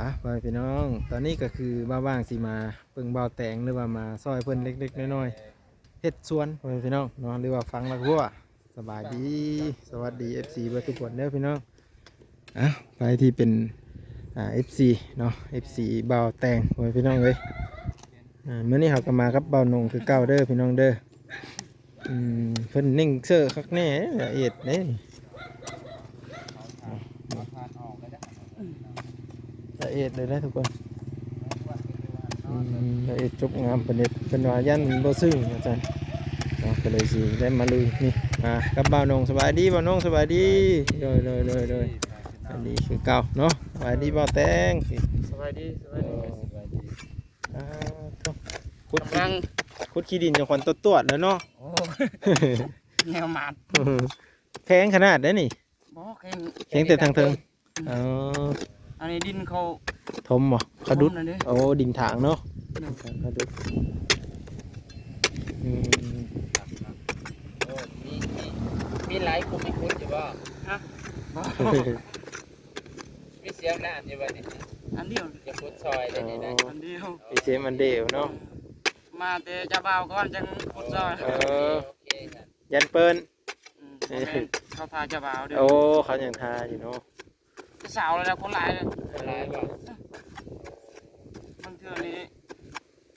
ອ່ະ ພໍ່ແມ່ພີ່ນ້ອງ ຕອນນີ້ກໍຄືບ່າວຫວ່າງຊິມາເບິ່ງບ່າວແຕງ ຫຼືວ່າມາຊ່ອຍເພິ່ນເລັກໆນ້ອຍໆ ເຮັດສວນ ພໍ່ແມ່ພີ່ນ້ອງເນາະ ຫຼືວ່າຝັງຫຼັກຮົ້ວ. ສະບາຍດີ ສະຫວັດດີ ເອັຟຊີ ເບິດທຸກຄົນເດີພີ່ນ້ອງ. ອ່ະ ໃຜທີ່ເປັນ ອ່າ ເອັຟຊີເນາະ ເອັຟຊີບ່າວແຕງ ພໍ່ແມ່ພີ່ນ້ອງເອີຍ. ອ່າ ມື້ນີ້ເຮົາກໍມາກັບບ່າວນົງຄືເກົ່າເດີພີ່ນ້ອງເດີ. ອືມ ເພິ່ນເໜັງເສີຄັກແນ່ ລະອຽດເດ້ ລະອຽດເລີຍນະທຸກຄົນ. ອືມ ລະອຽດຈົບງາມ ເພິ່ນເຮັດ ເພິ່ນວ່າຢ້ານມັນບໍ່ຊຶ້ງວ່າຊັ້ນເນາະ ກໍເລີຍຊິໄດ້ມາລຸຍ. ນີ້ ອ່າ ກັບບ່າວນົງ. ສະບາຍດີບ່າວນົງ ສະບາຍດີ. ໂດຍ ໂດຍ ໂດຍ ໂດຍ ອັນນີ້ຄືເກົ່າເນາະ. ສະບາຍດີບ່າວແຕງ. ສະບາຍດີ ສະບາຍດີ ເອີ ສະບາຍດີ. ອ່າ ໂທ້ ຂຸດ ກຳລັງຂຸດຂີ້ດິນຈົນຂວັນຕວດໆແລ້ວເນາະ. ໂອ້ ແນວໝາດ ແຂງຂະໜາດໃດນີ້. ບໍ່ ແຂງ ແຂງແຕ່ທາງເທິງ. ອືມ ອໍ ອັນນີ້ດິນເຂົາຖົມບໍ່ ເຂົາດຸດ. ຖົມນັ້ນເດ້ ໂອ້ ດິນຖາງເນາະ. ໂດຍ ເຂົາດຸດ. ອືມ ໂອ້ ມີ ມີ ມີຫຼາຍກຸ່ມໃຫ້ຂຸດຢູ່ບໍ່? ຮະ ບໍ່ ມີສຽມນານຢູ່ບໍ່ນີ້? ອັນດຽວ ຈະຂຸດຊ່ອຍໄດ້ນີ້ນະ. ອໍ ອັນດຽວ ມີສຽມອັນດຽວເນາະ. ເອີ ມາແຕ່ເຈົ້າບ່າວກ່ອນ ຈັ່ງຂຸດຊ່ອຍ. ອໍ ເອີ ໂອເຄ ຢ້ານເປີ້ນ. ອືມ ບໍ່ແມ່ນ ເຂົາຖ້າເຈົ້າບ່າວເດີ. ໂອ້ ເຂົາຍັງຖ້າຢູ່ເນາະ. ເຊົ້າແລ້ວ ຄົນຫຼາຍເລີຍ. ຄົນຫຼາຍບໍ່? ບາງເທື່ອນີ້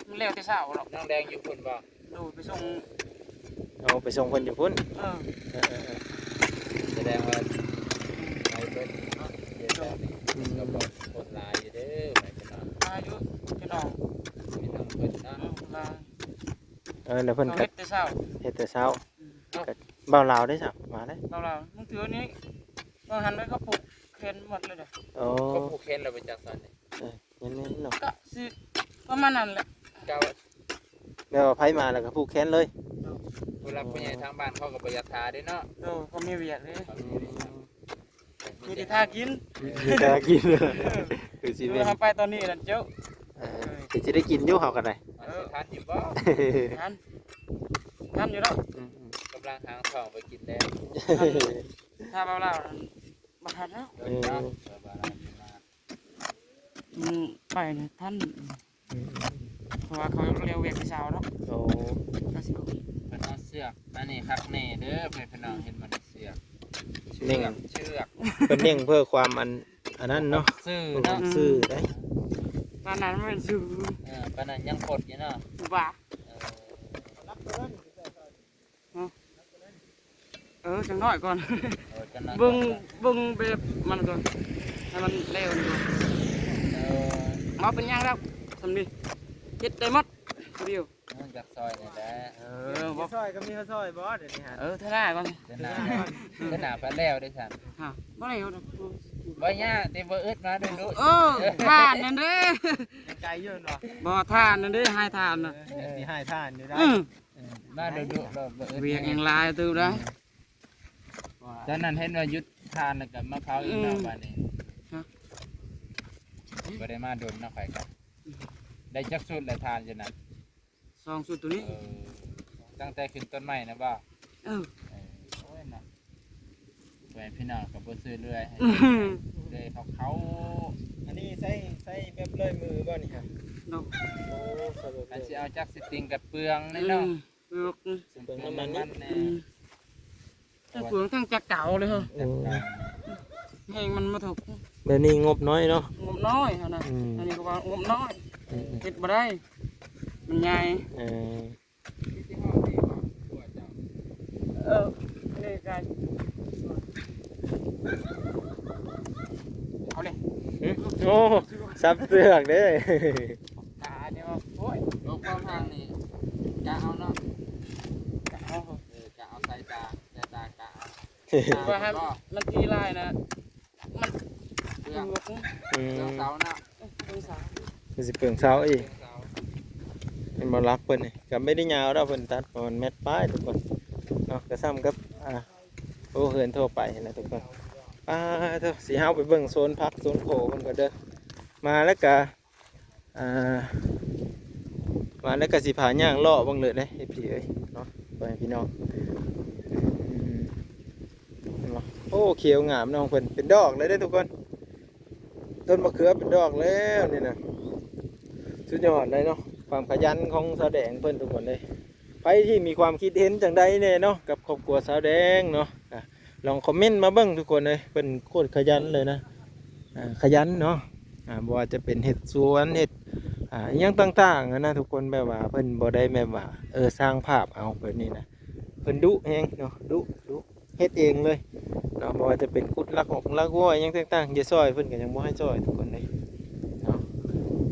ມັນແລ້ວແຕ່ເຊົ້າດອກ. ນ້ອງແດງຢູ່ພຸ້ນບໍ່? ໂດຍ ໄປສົ່ງ. ເອົາ ໄປສົ່ງເພິ່ນຢູ່ພຸ້ນ. ເອີ ເອີ ເອີ ເອີ ສະແດງວ່າໄປເບິດເນາະ. ໂດຍ ອືມ ກໍບໍ່ ຄົນຫຼາຍຢູ່ເດີ ໄປກັນເນາະ. ຫຼາຍຢູ່ ພີ່ນ້ອງ ພີ່ນ້ອງເພິ່ນເນາະ. ເອີ ຄົນຫຼາຍ. ເອີ ແລ້ວເພິ່ນກໍເຮັດແຕ່ເຊົ້າ ເຮັດແຕ່ເຊົ້າ. ອືມ ກໍບ່າວລາວເດ້ຊະ ມາເດ້. ບ່າວລາວ ບາງເທື່ອນີ້ ບາງຫັ້ນເຂົາປູກແຂນໝົດເລີຍເດ້. ອໍ ເຂົາປູກແຂນແລ້ວໄປຈັກຕອນນີ້. ເອີ ແມ່ນໆເນາະ ກະຊິປະມານນັ້ນແຫຼະ. ກະວ່າ ແບບວ່າໃຜມາແລ້ວກໍຜູກແຂນເລີຍ. ໂດຍ ຜູ້ຫຼັກຜູ້ໃຫຍ່ທາງບ້ານເຂົາກໍບໍ່ຢາກຖ້າເດ້ເນາະ. ໂດຍ ເຂົາມີວຽກເດ້. ເຂົາມີວຽກ. ອືມ ມີແຕ່ຖ້າກິນ ມີແຕ່ຖ້າກິນ. ເອີ ຄືຊິແມ່ນ ເຮົາໄປຕອນນີ້ນັ້ນເຈົ້າ. ເອີ ຄືຊິໄດ້ກິນຢູ່ເຮົາກໍໄດ້. ເອີ ມັນຊິທັນຢູ່ບໍ່? ທັນ ທັນຢູ່ເນາະ. ອືມໆ ກຳລັງຫາງທ້ອງໄປກິນແລ້ວ. ຖ້າເວົ້າລາວນັ້ນບໍ່ທັນແລ້ວ. ເອີ ອືມ ໄປນີ້ທັນ. ອືມ ເພາະວ່າເຂົາລຽວວຽກແຕ່ເຊົ້າເນາະ. ໂອ້ ກໍຊິ ເພິ່ນເອົາເຊືອກ ອັນນີ້ຄັກແນ່ເດີ ເພື່ອນພີ່ນ້ອງເຫັນບໍ່ນີ້ ເຊືອກ ເໜັງ ເຊືອກ ເພິ່ນເໜັງເພື່ອຄວາມອັນ ອັນນັ້ນເນາະ ຊື່ເນາະ ຊື່ໄດ໋. ປານນັ້ນມັນຊື່ ເອີ ປານນັ້ນຍັງຄົດຢູ່ເນາະ ວ່າ ເອີ ຮະ ເອີ ຈັກໜ້ອຍກ່ອນ ເອີ ຈັກໜ້ອຍ ເບິ່ງ ເບິ່ງແບບມັນກ່ອນ ໃຫ້ມັນແລ້ວກ່ອນ. ເອີ ບໍ່ເປັນຫຍັງດອກ ສ່ຳນີ້ເຮັດໄດ້ໝົດຜູ້ດຽວ. ເອີ ຢາກຊ່ອຍນີ້ແຫຼະ. ເອີ ບໍ່ຊ່ອຍກໍມີເຮົາຊ່ອຍບໍ່ ດຽວນີ້ຫັ້ນ. ເອີ ເທື່ອໜ້າກ່ອນ ເທື່ອໜ້າ ເທື່ອໜ້າໄປແລ້ວເດ້ຊັ້ນ. ຮະ ບໍ່ແລ້ວດອກ ບໍ່ຍາກ ແຕ່ບໍ່ອຶດມາດຸໆ. ເອີ ທ່ານນັ້ນເດ້ ຍັງໄກຢູ່ເນາະ. ບໍ່ ທ່ານນັ້ນເດ້ ໃຫ້ທ່ານນະ. ເອີ ຊິໃຫ້ທ່ານຢູ່ໄດ໋. ເອີ ມາດຸໆ ບໍ່ອຶດ ວຽກຍັງຫຼາຍຕື່ມໄດ໋. ຕອນນັ້ນເຫັນວ່າຢຸດຖ່ານແລ້ວກໍມາເຜົາອີກເນາະ. ອືມ ບາດນີ້ ຮະ ບໍ່ໄດ້ມາດົນເນາະ ຂ້ອຍກໍ ໄດ້ຈັກຊຸດແລ້ວຖ່ານຢູ່ນັ້ນ? ສອງຊຸດໂຕນີ້. ເອີ ຕັ້ງແຕ່ຂຶ້ນຕົ້ນໄມ້ນະບໍ່? ເອີ ເອີ ໂອ້ຍເນາະ ແມ່ພີ່ນ້ອງກໍບໍ່ຊື້ເລື່ອຍໃຫ້ ເລື່ອຍເຂົາໆ. ອັນນີ້ໃຊ້ ໃຊ້ແບບເລື່ອຍມືບໍ່ນີ້? ໂດຍ ໂອ້ ຄັນຊິເອົາຈັກຊິຕິງກັບເປືອງເດ້ເນາະ. ອືມ ເປືອງ ເປືອງນ້ຳມັນແດ່. ອືມ ທັງເປືອງທັງຈັກເກົ່າເລີຍ. ໂອ້ ແຮງມັນບໍ່ຖືກ. ແບບນີ້ງົບນ້ອຍເນາະ. ງົບນ້ອຍຫັ້ນນະ. ອືມ ອັນນີ້ກໍວ່າງົບນ້ອຍ. ອືມ ເຮັດບໍ່ໄດ້ ມັນໃຫຍ່. ເອີ ເອີ ນີ້ກໍ ເອົາເລີຍ. ຫຶ? ໂອ້ ສັບເຊືອກເດ້. ກະອັນນີ້ວ່າ ໂອ້ຍ ໂລກກວ້າງທາງນີ້ ກະເອົາເນາະ ກະເອົາ ເອີ ກະເອົາສາຍຕາ ສາຍຕາກະເອົາ. ວ່າໃຫ້ມັນຕີຫຼາຍນະ ມັນເປືອງ ອືມ ເປືອງເສົາເນາະ ເອີ ເປືອງເສົາ ມັນຊິເປືອງເສົາອີກ. ເປືອງເສົາ ເຫັນບໍ່ຫຼັກເພິ່ນນີ້ ກໍບໍ່ໄດ້ຍາວດອກ ເພິ່ນຕັດປະມານແມັດປາຍທຸກຄົນເນາະ ກໍສ່ຳກັບ ອ່າ ໂອ້ ເຮືອນທົ່ວໄປຫັ້ນນະທຸກຄົນ. ປາໂທ້ ຊິເຮົາໄປເບິ່ງໂຊນຜັກໂຊນໂຂເພິ່ນກ່ອນເດີ ມາແລ້ວກະ ອ່າ ມາແລ້ວກໍຊິພາຍ່າງເລາະເບິ່ງເລີຍເດ້ ເອັຟຊີ ເອີຍເນາະ ພໍ່ແມ່ພີ່ນ້ອງ. ອືມ ເຫັນບໍ່ ໂອ້ ຂຽວງາມນ້ອງເພິ່ນ ເປັນດອກເລີຍເດ້ທຸກຄົນ. ຕົ້ນມະເຂືອເປັນດອກແລ້ວນີ້ນະ ສຸດຍອດເລີຍເນາະ ຄວາມຂະຫຍັນຂອງສາວແດງເພິ່ນ ທຸກຄົນເອີຍ. ໃຜທີ່ມີຄວາມຄິດເຫັນຈັ່ງໃດແດ່ເນາະ ກັບຄອບຄົວສາວແດງເນາະ ກະລອງຄອມເມັນມາເບິ່ງ ທຸກຄົນເອີຍ. ເພິ່ນໂຄດຂະຫຍັນເລີຍນະ ອ່າ ຂະຫຍັນເນາະ ອ່າ ບໍ່ວ່າຈະເປັນເຮັດສວນ ເຮັດ ອ່າ ອີ່ຫຍັງຕ່າງໆຫັ້ນນະ ທຸກຄົນ. ແບບວ່າເພິ່ນບໍ່ໄດ້ແບບວ່າ ເອີ ສ້າງພາບເອົາແບບນີ້ນະ ເພິ່ນດຸແຮງເນາະ ດຸ ດຸ ເຮັດເອງເລີຍເນາະ. ບໍ່ວ່າຈະເປັນຂຸດລັກຫົກລັກຫົວ ອີ່ຫຍັງຕ່າງໆ ຈະຊ່ອຍເພິ່ນກໍຍັງບໍ່ໃຫ້ຊ່ອຍ ທຸກຄົນເອີຍເນາະ.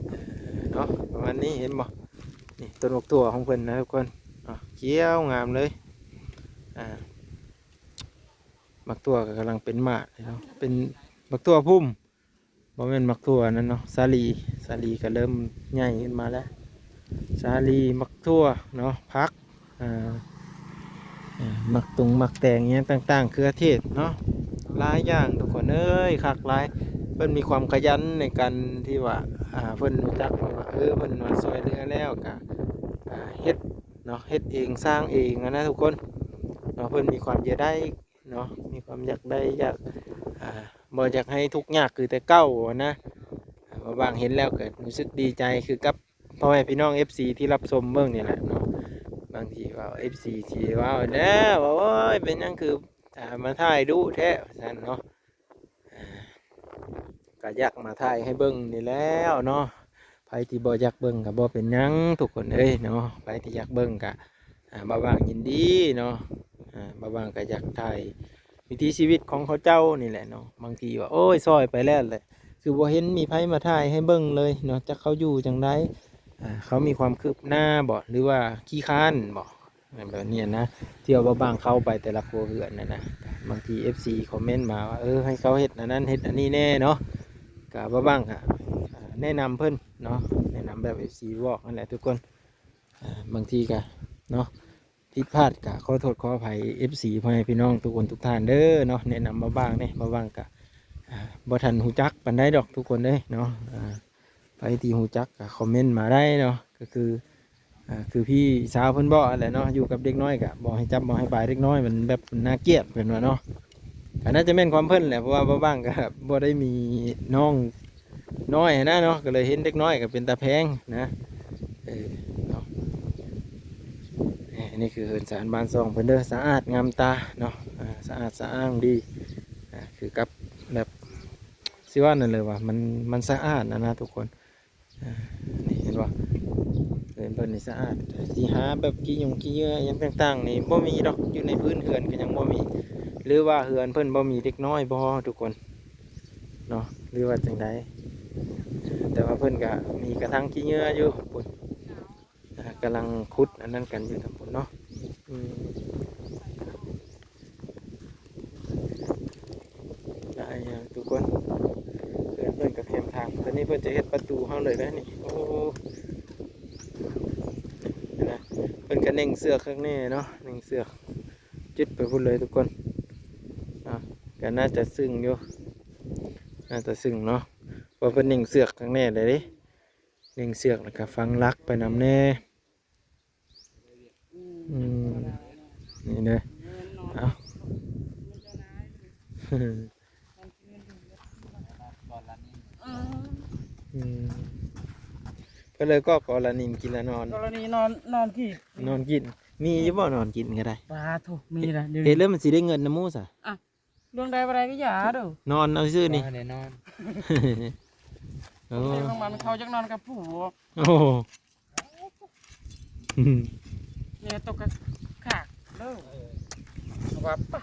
ເອີ ເນາະ ປະມານນີ້ ເຫັນບໍ່? ນີ້ຕົ້ນໝາກຖົ່ວຂອງເພິ່ນນະ ທຸກຄົນເນາະ ຂຽວງາມເລີຍ. ອ່າ ໝາກຖົ່ວກໍກຳລັງເປັນໝາກເນາະ ເປັນໝາກຖົ່ວພຸ່ມ ບໍ່ແມ່ນໝາກຖົ່ວນັ້ນເນາະ ສາລີ. ສາລີກໍເລີ່ມໃຫຍ່ຂຶ້ນມາແລ້ວ ສາລີ ໝາກຖົ່ວເນາະ ຜັກ ອ່າ ໝາກຕົງໝາກແຕງອີ່ຫຍັງຕ່າງໆ ເຂືອເທດເນາະ ຫຼາຍຢ່າງ ທຸກຄົນເອີຍ ຄັກຫຼາຍ. ເພິ່ນມີຄວາມຂະຫຍັນໃນການທີ່ວ່າ ອ່າ ເພິ່ນຮູ້ຈັກວ່າ ເອີ ເພິ່ນມາຊ່ວຍເຫຼືອແລ້ວກະ ອ່າ ເຮັດເນາະ ເຮັດເອງສ້າງເອງຫັ້ນນະ ທຸກຄົນເນາະ. ເພິ່ນມີຄວາມເຫຍື່ອໃດ ເນາະ ມີຄວາມຢາກໄດ້ ຢາກ ອ່າ ບໍ່ຢາກໃຫ້ທຸກຍາກຄືແຕ່ເກົ່າຫັ້ນນະ. ອ່າ ບ່າວບ່າງເຫັນແລ້ວກໍຮູ້ສຶກດີໃຈຄືກັບພໍ່ແມ່ພີ່ນ້ອງ ເອັຟຊີ ທີ່ຮັບຊົມເບິ່ງນີ້ແຫຼະເນາະ. ບາງທີວ່າ ເອັຟຊີ ຊິເວົ້າແລ້ວວ່າ ໂອ້ຍ ເປັນຫຍັງຄື ອ່າ ມາຖ່າຍດຸແທ້ ວ່າຊັ້ນເນາະ. ອ່າ ກໍຢາກມາຖ່າຍໃຫ້ເບິ່ງນີ້ແລ້ວເນາະ. ໃຜທີ່ບໍ່ຢາກເບິ່ງກໍບໍ່ເປັນຫຍັງ ທຸກຄົນເອີຍເນາະ. ໃຜທີ່ຢາກເບິ່ງກໍ ອ່າ ບ່າວບ່າງຍິນດີເນາະ. ອ່າ ບ່າວບ່າງກໍຢາກຖ່າຍວິຖີຊີວິດຂອງເຂົາເຈົ້ານີ້ແຫຼະເນາະ. ບາງທີວ່າ ໂອ້ຍ ຊ່ອຍໄປແລ້ວແຫຼະ ຄືບໍ່ເຫັນມີໃຜມາຖ່າຍໃຫ້ເບິ່ງເລີຍເນາະ ຈັກເຂົາຢູ່ຈັ່ງໃດ ອ່າ ເຂົາມີຄວາມຄືບໜ້າບໍ ຫຼືວ່າຂີ້ຄ້ານບໍ ແບບນີ້ນະ. ທີ່ວ່າບ່າວບ່າງເຂົ້າໄປແຕ່ລະຄົວເຮືອນນະນະ ບາງທີ ເອັຟຊີ ຄອມເມັນມາວ່າ ເອີ ໃຫ້ເຂົາເຮັດອັນນັ້ນເຮັດອັນນີ້ແດ່ເນາະ. ກໍບ່າວບ່າງກໍ ອ່າ ແນະນຳເພິ່ນເນາະ ແນະນຳແບບ ເອັຟຊີ ບອກນັ້ນແຫຼະ ທຸກຄົນ. ອ່າ ບາງທີກໍເນາະ ຜິດພາດກໍຂໍໂທດຂໍອະໄພ ເອັຟຊີ ພໍ່ແມ່ພີ່ນ້ອງທຸກຄົນທຸກທ່ານເດີເນາະ. ແນະນຳບ່າວບ່າງແດ່ ບ່າວບ່າງກໍ ອ່າ ບໍ່ທັນຮູ້ຈັກປານໃດດອກ ທຸກຄົນເອີຍເນາະ. ອ່າ ໃຜທີ່ຮູ້ຈັກກໍຄອມເມັນມາໄດ້ເນາະ. ກໍຄື ອ່າ ຄືພີ່ສາວເພິ່ນບອກຫັ້ນແຫຼະເນາະ ຢູ່ກັບເດັກນ້ອຍກໍບໍ່ໃຫ້ຈັບບໍ່ໃຫ້ປາຍເດັກນ້ອຍ ມັນແບບໜ້າກຽດ ເພິ່ນວ່າເນາະ. ກໍໜ້າຈະແມ່ນຄວາມເພິ່ນແຫຼະ ເພາະວ່າບ່າວບ່າງກໍບໍ່ໄດ້ມີນ້ອງ ນ້ອຍຫັ້ນນະເນາະ ກໍເລີຍເຫັນເດັກນ້ອຍກໍເປັນຕາແພງນະ. ເອີ ເນາະ ເອີ ອັນນີ້ຄືເຮືອນຊານບ້ານຊ່ອງເພິ່ນເດີ ສະອາດງາມຕາເນາະ. ອ່າ ສະອາດສະອ້າງດີ ອ່າ ຄືກັບແບບ ຊິວ່າແນວໃດວະ ມັນ ມັນສະອາດຫັ້ນນະ ທຸກຄົນ. ອ່າ ນີ້ເຫັນບໍ່ ເຮືອນເພິ່ນນີ້ສະອາດ ຊິຫາແບບຂີ້ຫຍົງຂີ້ເຫຍື້ອຫຍັງຕ່າງໆນີ້ບໍ່ມີດອກ ຢູ່ໃນພື້ນເຮືອນກໍຍັງບໍ່ມີ ຫຼືວ່າເຮືອນເພິ່ນບໍ່ມີເດັກນ້ອຍບໍ ທຸກຄົນເນາະ ຫຼືວ່າຈັ່ງໃດ. ແຕ່ວ່າເພິ່ນກໍມີກະຖັງຂີ້ເຫຍື້ອຢູ່ພຸ້ນ ອ່າ ກຳລັງຂຸດອັນນັ້ນກັນຢູ່ທາງພຸ້ນເນາະ. ອືມ ຫຼາຍຢ່າງທຸກຄົນ ເພິ່ນ ເພິ່ນກໍແຄມທາງ ຕອນນີ້ເພິ່ນຈະເຮັດປະຕູເຮົາເລີຍນະນີ້. ໂອ້ ເຫັນນະ ເພິ່ນກໍເໜັງເຊືອກຂ້າງໃນເນາະ ເໜັງເຊືອກ ຈຶດໄປພຸ້ນເລີຍທຸກຄົນເນາະ. ກໍໜ້າຈະຊຶ້ງຢູ່ ໜ້າຈະຊຶ້ງເນາະ ເພາະເພິ່ນເໜັງເຊືອກຂ້າງໃນໄດ້ເດ້ ເໜັງເຊືອກ ແລ້ວກໍຝັງຫຼັກໄປນຳແດ່. ອືມ ນີ້ເດີ ເອົາ ອືມ ເພິ່ນເລີຍກໍກໍລະນິນກິນລະນອນ ກໍລະນິນນອນ ນອນກິນ ນອນກິນ ມີຢູ່ບໍ່ນອນກິນກໍໄດ້? ປາໂທ້ ມີລະ ເຮັດແລ້ວມັນຊິໄດ້ເງິນນຳໝູ່ຊະ. ອ່ະ ເລື່ອງໃດບໍ່ໄດ້ກໍຢ່າເດີ້ ນອນເອົາຊື່ໆນີ້ ບໍ່ໄດ້ນອນ. ເອີ ເລື່ອງມັນ ເຂົາຢາກນອນກັບຜົວ. ໂອ້ ນີ້ຕົກກະຂາກເດີ້ ວ່າປະ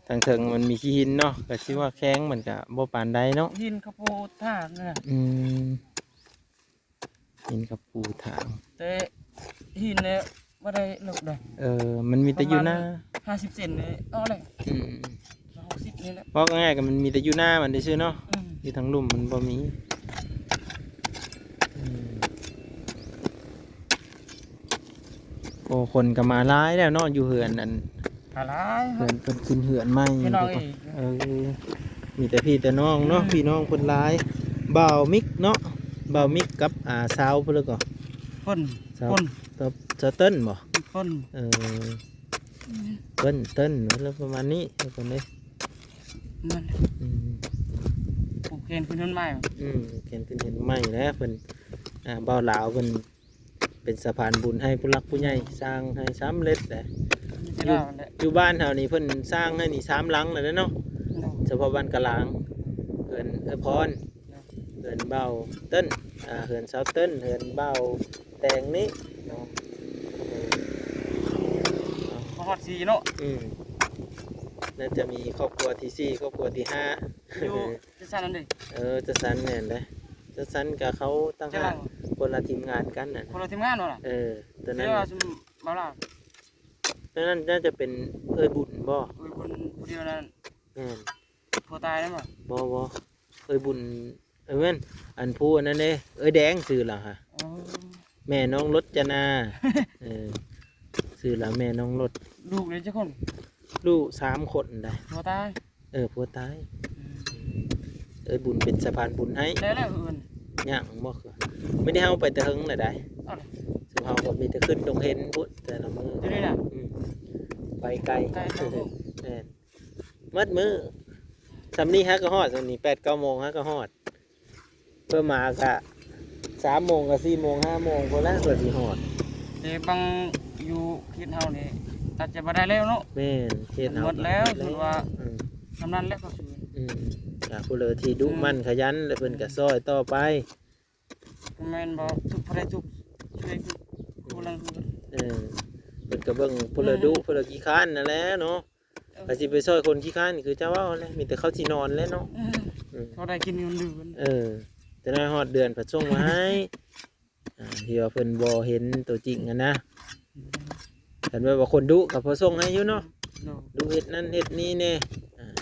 ທາງເທິງມັນມີຂີ້ຫີນເນາະ ກໍຊິວ່າແຂງມັນກະບໍ່ປານໃດເນາະ ຫີນເຂົາປູຖາງນະ. ອືມ ຫີນເຂົາປູຖາງ ແຕ່ຫີນນີ້ບໍ່ໄດ້ເລິກເດ້. ເອີ ມັນມີແຕ່ຢູ່ນາ ປະມານຫ້າສິບເຊັນນີ້ອອກແລ້ວ. ອືມ ຫ້າສິບນີ້ແຫຼະ ເວົ້າງ່າຍໆກໍມັນມີແຕ່ຢູ່ນາມັນຊື່ໆເນາະ. ອືມ ຢູ່ທາງລຸ່ມມັນບໍ່ມີ. ອືມ ໂອ້ ຄົນກໍມາຫຼາຍແລ້ວເນາະ ຢູ່ເຮືອນອັນ ຫຼາຍ ເຮືອນເພິ່ນຂຶ້ນເຮືອນໃໝ່ ພີ່ນ້ອງເອີຍ. ເອີ ມີແຕ່ພີ່ແຕ່ນ້ອງເນາະ ອືມ ພີ່ນ້ອງເພິ່ນຫຼາຍ. ບ່າວມິກເນາະ ບ່າວມິກກັບ ອ່າ ສາວເພິ່ນລະກໍ ເພິ່ນ ສາວ ເພິ່ນ ສາວ ສາວເຕີນບໍ? ເພິ່ນ ເອີ ເພິ່ນ ເຕີນ ແລ້ວປະມານນີ້ທຸກຄົນເອີຍ. ນັ້ນ ອືມ ຜູກແຂນຂຶ້ນເຮືອນໃໝ່ ອືມ ແຂນຂຶ້ນເຮືອນໃໝ່ແຫຼະ ເພິ່ນ ອ່າ ບ່າວລາວເພິ່ນເປັນສະພານບຸນໃຫ້ຜູ້ຫຼັກຜູ້ໃຫຍ່ ສ້າງໃຫ້ສຳເລັດແຫຼະ ຢູ່ ຢູ່ບ້ານເຮົານີ້ເພິ່ນສ້າງໃຫ້ນີ້ສາມຫຼັງແລ້ວເນາະ ເນາະ ສະເພາະບ້ານກະລາງ ເຮືອນເອື້ອຍພອນ ເນາະ ເຮືອນບ່າວເຕີນ ອ່າ ເຮືອນສາວເຕີນ ເຮືອນບ່າວແຕງນີ້ເນາະ ເນາະ ມາຮອດສີ່ເນາະ ອືມ ໜ້າຈະມີຄອບຄົວທີສີ່ ຄອບຄົວທີຫ້າ ຢູ່ຈັດສັນນັ້ນເດ້ ເອີ ຈັດສັນແມ່ນເດ້ ຈັດສັນກະເຂົາຕ່າງຫາກ ຄົນລະທີມງານກັນນັ້ນ ຄົນລະທີມງານເນາະ ເອີ ຕອນນັ້ນ ເອີ ຕອນນັ້ນໜ້າຈະເປັນເອື້ອຍບຸນບໍ່ ເອື້ອຍບຸນຜູ້ດຽວນັ້ນ ແມ່ນ ຜົວຕາຍແລ້ວບໍ່ ບໍ່ ບໍ່ ເອື້ອຍບຸນ ເອີ ແມ່ນ ອັນຜູ້ອັນນັ້ນເດ້ ເອື້ອຍແດງຊື່ລາວຫະ ອໍ ແມ່ນ້ອງລົດຈະນາ ເອີ ຊື່ລາວແມ່ນ້ອງລົດ ລູກເດ້ຈັກຄົນ ລູກສາມຄົນໄດ໋ ຜົວຕາຍ ເອີ ຜົວຕາຍ ອືມ ເອື້ອຍບຸນເປັນສະພານບຸນໃຫ້ ແລ້ວ ແລ້ວເອີ ຍັງບໍ່ ມື້ນີ້ເຮົາໄປແຕ່ເຫິງແລ້ວໄດ໋ ເອົາ ຊຸມເຮົາກໍມີແຕ່ຂຶ້ນດົງເຫັນພຸ້ນແຕ່ລະມື້ ຢູ່ນີ້ນະ ອືມ ໄປໄກ ໄກ ແມ່ນ ໝົດມື້ ສ່ຳນີ້ຫາກໍຮອດ ສ່ຳນີ້ແປດເກົ້າໂມງຫາກໍຮອດ ເພື່ອມາກະສາມໂມງກະສີ່ໂມງຫ້າໂມງພຸ້ນແຫຼະ ກວ່າຊິຮອດ ແຕ່ບາງຢູ່ເຂດເຮົານີ້ອາດຈະບໍ່ໄດ້ແລ້ວເນາະ ແມ່ນ ເຂດເຮົາໝົດແລ້ວ ເຂດເຮົາ ຄືວ່າ ອືມ ສ່ຳນັ້ນແຫຼະ ເຂົາຊື້ ອືມ ກະຜູ້ເລີທີ່ດຸໝັ່ນຂະຫຍັນ ແລ້ວເພິ່ນກະຊ່ອຍຕໍ່ໄປ ແມ່ນບໍ່ ທຸກ ຜູ້ໃດທຸກຊ່ວຍຜູ້ນັ້ນ ເອີ ເພິ່ນກະເບິ່ງຜູ້ເລີດຸ ອືມ ຜູ້ເລີຂີ້ຄ້ານນັ້ນແຫຼະເນາະ ເອີ ໃຜຊິໄປຊ່ອຍຄົນຂີ້ຄ້ານຄືເຈົ້າເວົ້າແຫຼະ ມີແຕ່ເຂົາຊິນອນແຫຼະເນາະ ອືມ ອືມ ເຂົາໄດ້ກິນເງິນເດືອນ ເອີ ແຕ່ນ້ອຍຮອດເດືອນພັດສົ່ງມາໃຫ້ ອ່າ ທີ່ວ່າເພິ່ນບໍ່ເຫັນຕົວຈິງຫັ້ນນະ ອືມ ຄັນແບບວ່າຄົນດຸກໍພໍສົ່ງໃຫ້ຢູ່ເນາະ ເນາະ ດຸເຮັດນັ້ນເຮັດນີ້ແດ່ ອ່າ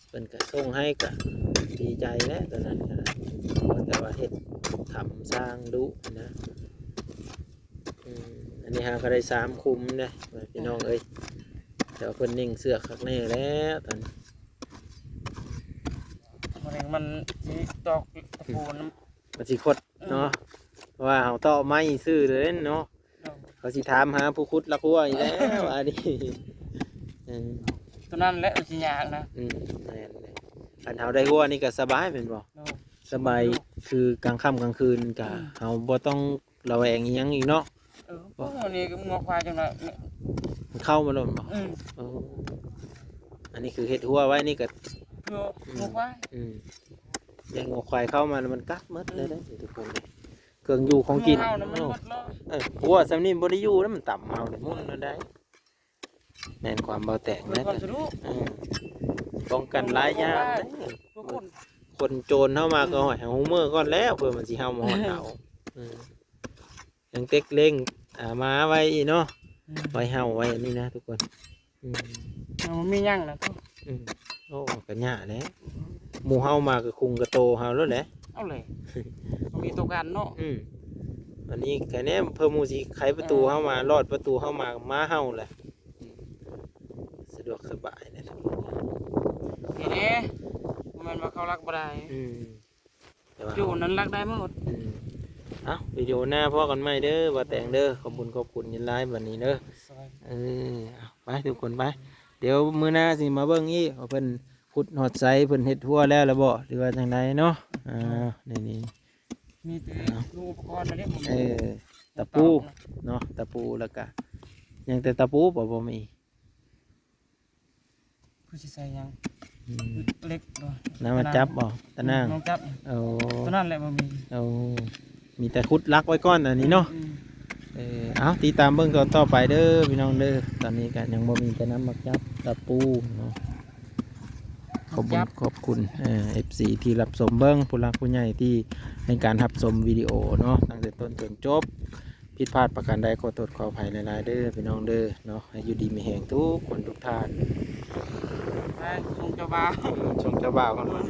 ເພິ່ນກໍສົ່ງໃຫ້ກໍດີໃຈແຫຼະ ຕອນນັ້ນກໍໄດ້ ແຕ່ວ່າເຮັດທຳສ້າງດຸນະ ອືມ ອັນນີ້ຫາກໍໄດ້ສາມຂຸມເດ້ ພີ່ນ້ອງເອີຍ ແຕ່ວ່າເພິ່ນເໜັ່ງເຊືອກຄັກແນ່ແລ້ວຕອນນີ້ ມັນ ມັນຊິຕອກຕະປູນຳ ມັນຊິຄົດເນາະ ອືມ ເພາະວ່າເຮົາຕອກໄມ້ຊື່ເລີຍເນາະ ໂດຍ ເຂົາຊິຖາມຫາຜູ້ຂຸດລັກຮົ້ວອີກແລ້ວ ອັນນີ້ ເອີ ຕົວນັ້ນແຫຼະມັນຊິຍາກນະ ອືມ ແມ່ນໆ ຄັນເຮົາໄດ້ຮົ້ວນີ້ກໍສະບາຍແມ່ນບໍ່? ໂດຍ ສະບາຍ ຢູ່ ຄືກາງຄ່ຳກາງຄືນກໍ ອືມ ເຮົາບໍ່ຕ້ອງລະແວງອີ່ຫຍັງອີກເນາະ ເອີ ພວກນີ້ກໍງົວຄວາຍຈັ່ງໃດ ມັນເຂົ້າມາໂລດບໍ່? ອືມ ເອີ ອັນນີ້ຄືເຮັດຮົ້ວໄວ້ນີ້ກໍ ເພື່ອ ອືມ ງົວຄວາຍ ອືມ ຢ້ານງົວຄວາຍເຂົ້າມາແລ້ວມັນກັດໝົດເລີຍເດ້ ອືມ ທຸກຄົນເດ້ ເຄື່ອງຢູ່ຂອງກິນ ເຮົານະມັນໝົດເລີຍ ເອີ ຮົ້ວສ່ຳນີ້ບໍ່ໄດ້ຢູ່ແລ້ວ ມັນຕຳເຮົານີ້ໝຸ່ນແລ້ວໄດ໋ ແມ່ນຄວາມເບົາແຕງແລ້ວ ເພື່ອຄວາມສະດວກ ເອີ ປ້ອງກັນຫຼາຍຢ່າງ ເພື່ອຄົນ ຄົນໂຈນເຮົາມາກໍ ອືມ ຫ້ອຍ ໃຫ້ຮູ້ມື້ກ່ອນແລ້ວ ເພື່ອມັນຊິເຫົ່າມາຮອດເຮົາ ເອີ ຍັງເຕັກເລັງ ອ່າ ມາໄວອີກເນາະ ອືມ ໄວເຫົ່າໄວອັນນີ້ນະທຸກຄົນ ອືມ ເຮົາບໍ່ມີຫຍັງນະ ອືມ ໂອ້ ກໍຍາກແຫຼະ ອືມ ໝູ່ເຮົາມາກໍຄຸງກະໂຕເຮົາໂລດແຫຼະ ເອົາແຫຼະ ບໍ່ມີໂຕກັນເນາະ ອືມ ອັນນີ້ກະແນມເພື່ອໝູ່ຊິໄຂປະຕູ ເອີ ເຮົາມາ ລອດປະຕູເຮົາມາ ມາເຮົາແຫຼະ ອືມ ສະດວກສະບາຍແຫຼະທຸກຄົນ ນີ້ເດ້ ບໍ່ແມ່ນວ່າເຂົາລັກບໍ່ໄດ້ ອືມ ແຕ່ວ່າ ໂຈນນັ້ນລັກໄດ້ໝົດ ອືມ ເອົ້າ ວິດີໂອໜ້າພໍ້ກັນໃໝ່ເດີ ບ່າວແຕງເດີ ຂອບຄຸນ ຂອບຄຸນຫຼາຍໆ ບັດນີ້ເດີ ເອີ ເອົາ ໄປທຸກຄົນໄປ ດຽວມື້ໜ້າຊິມາເບິ່ງອີກວ່າເພິ່ນຂຸດຮອດໃສ ເພິ່ນເຮັດຮົ້ວແລ້ວລະບໍ່ ຫຼືວ່າຈັ່ງໃດເນາະ ອ່າ ນີ້ ນີ້ ມີແຕ່ ເອົາ ອຸປະກອນນັ້ນແຫຼະ ເອີ ຕະປູເນາະ ຕະປູ ແລ້ວກະຍັງແຕ່ຕະປູບໍ່ ບໍ່ມີ ຄືຊິໃສ່ຫຍັງ ອືມ ເຫຼັກບໍ່ ນຳມາຈັບບໍ່ ຕາໜ່າງ ອືມ ລອງຈັບ ໂອ້ ຕົວນັ້ນແຫຼະບໍ່ມີ ໂອ້ ມີແຕ່ຂຸດຫຼັກໄວ້ກ່ອນອັນນີ້ເນາະ ອືມ ເອີ ເອົາ ຕິດຕາມເບິ່ງຕອນຕໍ່ໄປເດີພີ່ນ້ອງເດີ ຕອນນີ້ກໍຍັງບໍ່ມີ ແຕ່ນຳມາຈັບຕະປູເນາະ ຂອບຄຸນ ຂອບຄຸນ ເອີ ເອັຟຊີ ທີ່ຮັບຊົມເບິ່ງ ຜູ້ຫຼັກຜູ້ໃຫຍ່ທີ່ໃຫ້ການຮັບຊົມວິດີໂອເນາະ ຕັ້ງແຕ່ຕົ້ນຈົນຈົບ ຜິດພາດປະການໃດ ຂໍໂທດຂໍອະໄພຫຼາຍໆເດີພີ່ນ້ອງເດີເນາະ ໃຫ້ຢູ່ດີມີແຮງທຸກຄົນທຸກທ່ານ ໄປສົ່ງເຈົ້າບ່າວ ອືມ ສົ່ງເຈົ້າບ່າວກ່ອນ